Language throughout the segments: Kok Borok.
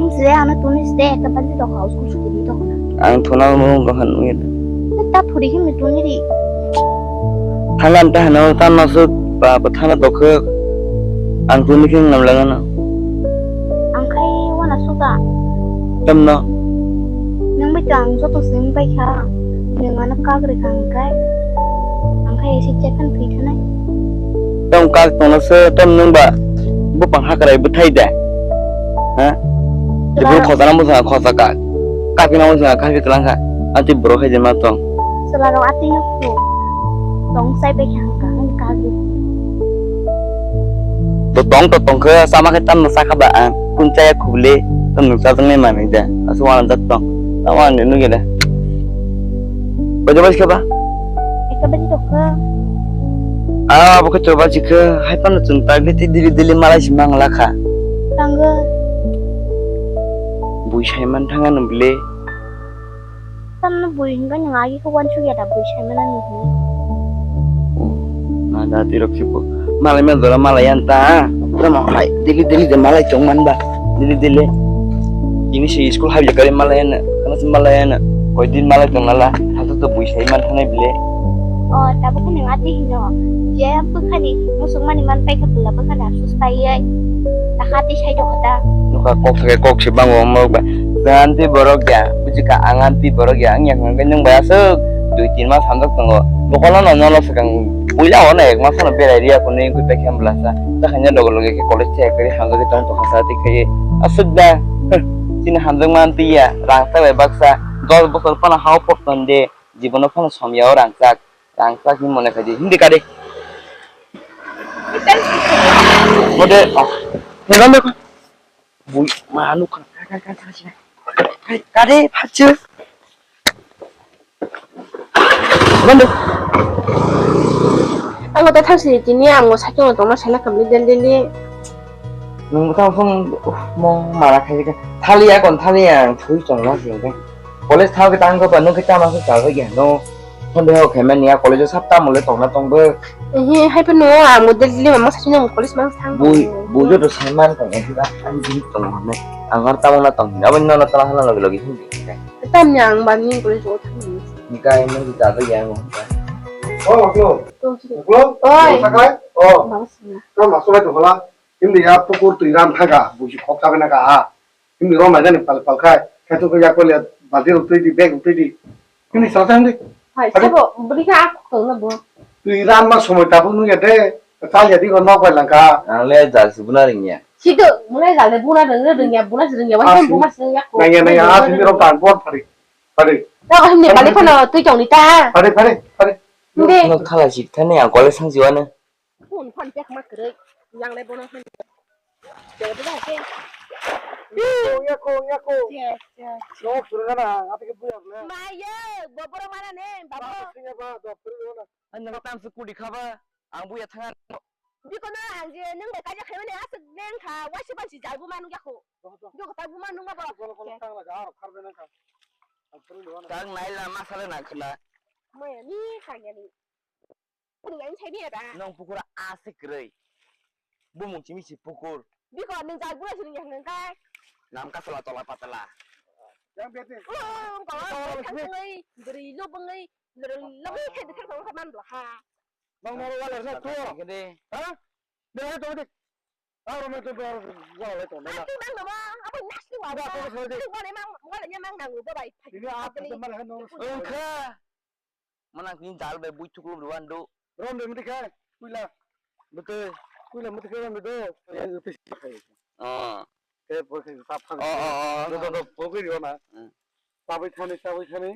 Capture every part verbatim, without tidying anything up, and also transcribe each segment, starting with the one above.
Sile ano tuni sile ekta bali rok house kusu tini rok na. Ang thuna mo rohan nui. Ta phuri him tuni ri. Thalan ta hano ta nasuk ba ba thana dokhe. Ang tuni khim nam lagana. Ang khai wana suka. Tamno. Nang bai ta ang joto sing bai kha. Nang ano kagri kang kai. Ang khai isi chekan phi thanai. Tong kak tong se tam nang ba. Bupang hakrai bwthai da. Ha? Tibur khosana mo sa khosa ka. Ka pina mo sa ka phi tlang ka. Anti bro hai jema tong. Sala ro ati no ko. Tong sai be khang ka ang ka gi. To tong to tong khe sama khe tam no sa kha ba ang. Kun cha ya khubule tam no sa tang ne mani da. Asu wana dat tong. Tama ne nu ge da. Baja bai khe ba? Ekta baji dokha. Ah, bo khe choba jikhe, hai phano chwng tagli tei dili dili malai si mang lakha. Tangwi. Bui sai man thang ano bile. Tamno bui hinga nang agi ko wan chuya da bui sai man ano hinwi. Oh, na da ti rok si bo. Malai man jora malai yan ta. Tamo hai dili dili de malai chong man ba. Dili dili. Ini si school hai jakari malai yan. Kana si malai yan. Koi din malai tong nala. Hato to bui sai man thanai bile. O, tabuk khe nwng ati hino. Je bukhani musuk mani man pai kha bwla bukhani afsus pai yai. Takha ati sai do khata. Nukha kok thake kok se bango omorok ba. Jang anti borok ya, buji ka ang anti borok ya, ang yang hwnka nwng bai aswk dui tin mas hamjak tongo. Bokono no nono swkang puila ono ek mas ano berai riya kunu wngwi pai khe bwlasa. Takhaina loge loge khe college thai khe hamjagwi tong tongkha sa twi khe aswk da. Chini hamjakma anti ya, rang sa bai baksa dos bosor phano hao pok ton de. Jibono phano somya o rangchak, rangchak hinwi mone khaidi. Hindi kade. Ode, oh. Heran de. Bui manu kha. Kade phachu. Bando. Ang ta thang sini tini ang mo sakhe mo tongma sala kamni den den ni. Nung ta phone mo mara khai ka. Thali ya kon thali ya ang thui chong na sing ka. College thang khe tang khe ba, nung khe tamo khe chal khe no. Phone de ho khe mani ya college o sab tamo le tong na tong bo. Ehe, hai phano ang mo Delhi le mama sachino college mang thang. Bui, bui joto sai man tong, ehe ba, ang bini tong hone. Ang har tamo na tong hina, abo no na tala hala logi logi hindi. Tam ni ang ba ni college o thang ni. Ni kai mo di ta ya mo. Oh, Maklo. Maklo. Oi. Sakai. Oh. Mama sina. Ka ma sulai to hola. Hindi ya pukur tu iram thaga, buji khok ta bena ka ha. Himni rok naijani pal pal khai, kaitor khe yak pale balti rok twi di, bag rok twi di. Himni sala sa himni. Hai, sabo, bwrwi kha a khok tongna bo. Twi ran ma somoi tabuk nung ya de, chal ya di ko nok bai langkha. Ang le jal si buna ringya. Sido, buna jal de buna ring ringya, buna si ringya, wai buma si ringya ko. Nangya, nangya, a himni rok tan bor phari, phari. Ta himni bali phano twi tong ni ta. Phari, phari, phari. Himni. Nok thala si thani ang kole sang jiwano. Phone phone pek ma kwrwi. Yang le bono hin. Jeng de ba ke. Yako, yako, yako. Yes, yes. No, pura na, apa ke buya na? Maye, boboro mana ne, babu. Apa sih ba, do pura na. Ang nang tam su kuli khaba, ang buya thangan. Di kono ang je nang bai kaja khaimani asuk neng kha, wasi ban si jai bu manu yako. Di ko ta bu manu ma ba. Kono kono tang la ga, aro kharbe nang kha. Ang pura na. Tang nai la masala na khna. Maya ni kanya ni. Pukur yang sai ni ada. Nong pukur asik rei. Bumung simi si pukur. Biko nung jai bura sini yang nengkai. Nam ka sala tola patala. Yang bete. Oh, kau kan ngai beri lo bengai. Lo bengai kai dekat kau kaman belah. Bang mau wala sa tu. Gede. Ha? Dia itu dik. Aro me to bar wala to na. Ati mang nama, apa nas ni wala. Apa ko sa dik. Wala mang, wala nya mang nang uba bai. Ini apa teman kan no. Engkha. Manang kini jal bai bui thuklu rwando. Rom de mudi khai, puila. Bete. Puila mudi khai rom de do. Ya, ya, pis khai. Ah. Te poi khai ta phang. Oh, oh, oh. Do, do, do, poi khai na. Hmm. Tabai thani, tabai thani.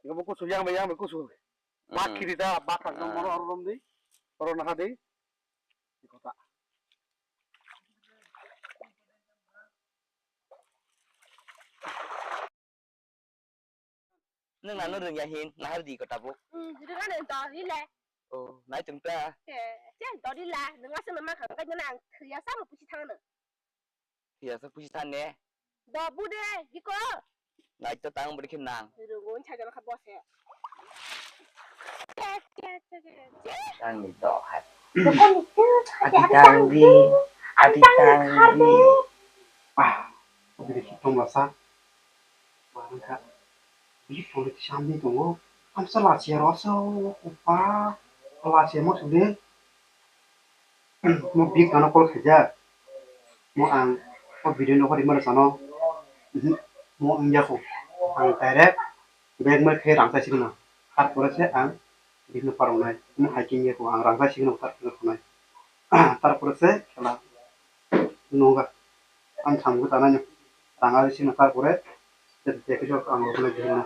Iko mo kusu yang bai, yang bai kusu. Hmm. Bak kiri da, bak thang mo rom di. Oro na ha di. Iko ta. Nwng ano rwngya hin, nahar di ko tabuk. Hmm, rwngya nang to, rile. Oh, nai tung ta. Che, che, to rile, nwng aswk no mankha, kaitor ang thwiya samo pusi thang no. Thwiya sa pusi thang ne? Do bude, diko. Nai to tang budi khe nang. Rwngwi sajano kha bose. Che, che, che, che, che. Tang ni to hai. Ati tang di, ati tang di. Tang di. Ah. Bini si tongmasa. Manangkha. Bini tongmasa samni tongo. Amsa lachiya rw aswk. Ba. Lachiya mo sudi. Mo bini kano call khaijak. Mo ang o video no hori mano sano. Mhm. Mo wngya kho. Ang direct blackmail khe rang chai sigwno. Tarpore se ang bini parwnai. Mo hai khe wngya kho. Ang rang chai sigwno tarpore khwnai. Tarpore se khela. Nungga. Ang samgo tanai. Rang ari sigwno tarpore. Te, te, te, ang rokna bini.